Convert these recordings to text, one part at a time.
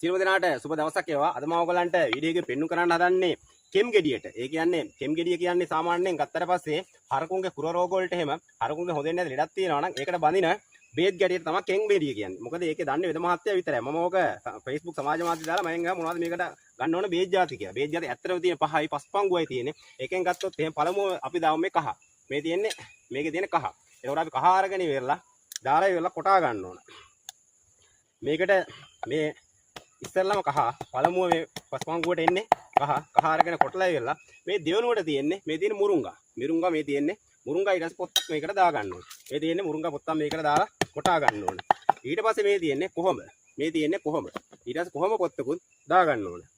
සියලුම දෙනාට සුබ දවසක් වේවා. අද මම ඔයගලන්ට වීඩියෝ එකෙන් පෙන්නුම් කරන්න හදන්නේ කෙම් ගෙඩියට. ඒ කියන්නේ කෙම් ගෙඩිය කියන්නේ සාමාන්‍යයෙන් ගත්තට පස්සේ හරකුන්ගේ කුර රෝග වලට එහෙම හරකුන්ගේ හොඳෙන් නැති ලෙඩක් තියෙනවා නම් ඒකට බඳින බේත් ගැටියට තමයි කෙම් ගෙඩිය කියන්නේ. මොකද ඒකේ දන්නේ වෙද මහත්තයා විතරයි. මම ඕක Facebook සමාජ මාධ්‍ය දාලා මම එංගා මොනවද මේකට ගන්න ඕන බේත් ජාති කියලා. බේත් ජාති ඇත්තටම තියෙන පහයි පස් පංගුවයි තියෙන්නේ. ඒකෙන් ගත්තොත් එහෙම පළමුව අපි දාමු මේ කහ. මේ තියෙන්නේ මේකේ තියෙන කහ. ඒකෝර අපි කහ අරගෙන ඉවරලා දාලා ඉවරලා කොටා ගන්න ඕන. මේකට මේ ඉස්සෙල්ලාම කහ පළමුව මේ පස්පංගුවට එන්නේ කහ කහ අරගෙන කොටලා ඉවරලා මේ දෙවනුවට තියෙන්නේ මේ තියෙන මුරුංගා. මුරුංගා මේ තියෙන්නේ මුරුංගා ඊට පස්සේ පොත්තක් මේකට දා ගන්න ඕනේ. මේ තියෙන්නේ මුරුංගා පොත්තක් මේකට දාලා කොටා ගන්න ඕනේ. ඊට පස්සේ මේ තියෙන්නේ කොහොම. මේ තියෙන්නේ කොහොම. ඊට පස්සේ කොහොම පොත්තකුත් දා ගන්න ඕනේ.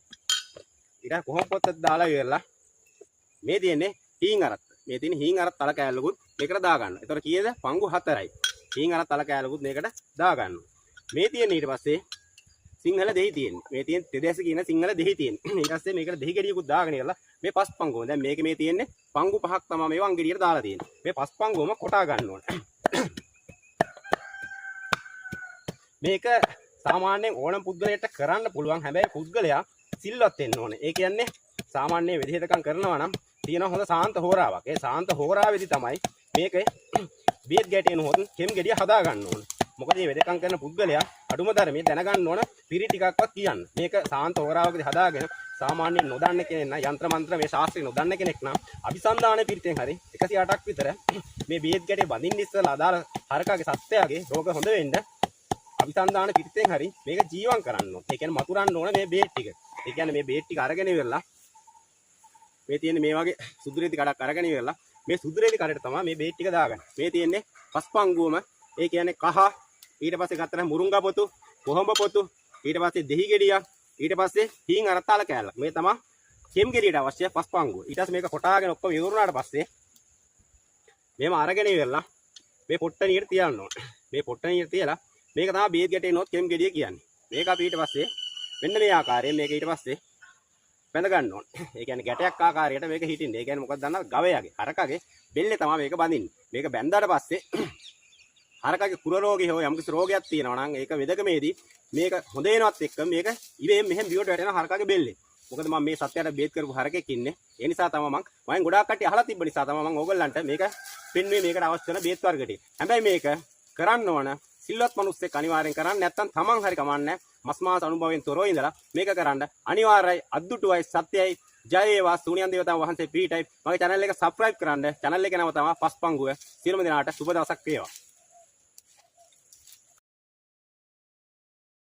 ඊට පස්සේ කොහොම පොත්තක් දාලා ඉවරලා මේ තියෙන්නේ හීන් අරත්ත. මේ තියෙන හීන් අරත් තල කෑල්ලකුත් මේකට දා ගන්න. ඒතර කීයද? පංගු 4යි. හීන් අරත් තල කෑල්ලකුත් මේකට දා ගන්න. මේ තියෙන්නේ ඊට පස්සේ සිංහල දෙහි තියෙන්නේ. මේ තියෙන තෙදැස කියන සිංහල දෙහි තියෙන්නේ. ඊට පස්සේ මේකට දෙහි ගෙඩියකුත් දාගෙන ඉවරලා මේ පස් පංගුවම. දැන් මේකේ මේ තියෙන්නේ පංගු පහක් තමයි මේ වං ගෙඩියට දාලා තියෙන්නේ. මේ පස් පංගුවම කොටා ගන්න ඕන. මේක සාමාන්‍යයෙන් ඕනම පුද්ගලයෙක්ට කරන්න පුළුවන්. හැබැයි පුද්ගලයා සිල්වත් වෙන්න ඕනේ. ඒ කියන්නේ සාමාන්‍ය වෙදහිතකම් කරනවා නම් තියෙන හොඳ සාන්ත හෝරාවක්. ඒ සාන්ත හෝරාවේදී තමයි මේක බේත් ගැටේන හොත් කෙම් ගෙඩිය හදා ගන්න ඕන. මොකද මේ වෙදකම් කරන පුද්ගලයා අඩුම තරමේ දැනගන්න ඕන පිරි ටිකක්වත් කියන්න. මේක සාන්ත හෝරාවකදී හදාගෙන සාමාන්‍යයෙන් නොදන්න කෙනෙක් නම් යන්ත්‍ර මන්ත්‍ර මේ ශාස්ත්‍රය නොදන්න කෙනෙක් නම් අபிසන්දාන පිරිතෙන් හරි 108ක් විතර මේ බේත් ගැටේ බඳින්න ඉස්සෙල්ලා අදාළ හරකාගේ සත්වයාගේ රෝග හොඳ වෙන්න අபிසන්දාන පිරිතෙන් හරි මේක ජීවන් කරන්න ඕන. ඒ කියන්නේ මතුරන්න ඕන මේ බේත් ටික. ඒ කියන්නේ මේ බේත් ටික අරගෙන ඉවරලා මේ තියෙන්නේ මේ වගේ සුදු රෙදි කඩක් අරගෙන ඉවරලා මේ සුදු රෙදි කඩට තමයි මේ බේත් ටික දාගන්නේ. මේ තියෙන්නේ පස්පංගුවම. ඒ කියන්නේ කහ, ඊට පස්සේ ගත්තම මුරුංගා පොතු, කොහොඹ පොතු, ඊට පස්සේ දෙහි ගෙඩියක්, ඊට පස්සේ හීන් අරතාල කෑල්ලක්. මේ තමයි කෙම් ගෙඩියට අවශ්‍ය පස්පංගුව. ඊට පස්සේ මේක කොටාගෙන ඔක්කොම ඉවර වුණාට පස්සේ මේව අරගෙන ඉවරලා මේ පොට්ටනියට තියන්න ඕන. මේ පොට්ටනියට තියලා මේක තමයි බේත් ගැටේ නොත් කෙම් ගෙඩිය කියන්නේ. මේක අපි ඊට පස්සේ මෙන්න මේ ආකාරයෙන් මේක ඊට පස්සේ බැඳ ගන්න ඕන. ඒ කියන්නේ ගැටයක් ආකාරයට මේක හිටින්නේ. ඒ කියන්නේ මොකක්ද දන්නවද? ගවයාගේ හරකගේ බෙල්ලේ තමයි මේක බඳින්නේ. මේක බැඳාට පස්සේ හරකගේ කුර රෝගේ හෝ යම්කිසි රෝගයක් තියෙනවා නම් ඒක වෙදකමේදී මේක හොඳ වෙනවත් එක්ක මේක ඉබේම මෙහෙම බිවට වැටෙන හරකගේ බෙල්ලේ. මොකද මම මේ සත්‍යයට බේත් කරපු හරකෙක් ඉන්නේ. ඒ නිසා තමයි මම ගොඩාක් කට්ටිය අහලා තිබ්බ නිසා තමයි මම ඕගොල්ලන්ට මේක පෙන්වුවේ මේකට අවශ්‍ය වෙන බේත් වර්ග ටික. හැබැයි මේක කරන්න ඕන සිල්වත් මිනිස්සෙක් අනිවාර්යෙන් කරන්න නැත්නම් තමන් හරි කමන්නේ මස් මාස අනුභවයෙන් තොරව ඉඳලා මේක කරන්න අනිවාර්යයි. අද්දුටුවයි සත්‍යයි. ජය වේවා සූනියන් දේවතාවුන් වහන්සේ පිහිටයි. මගේ channel එක subscribe කරන්න. Channel එක නම තමයි පස්පංගුව. සියලුම දෙනාට සුබ දවසක් වේවා.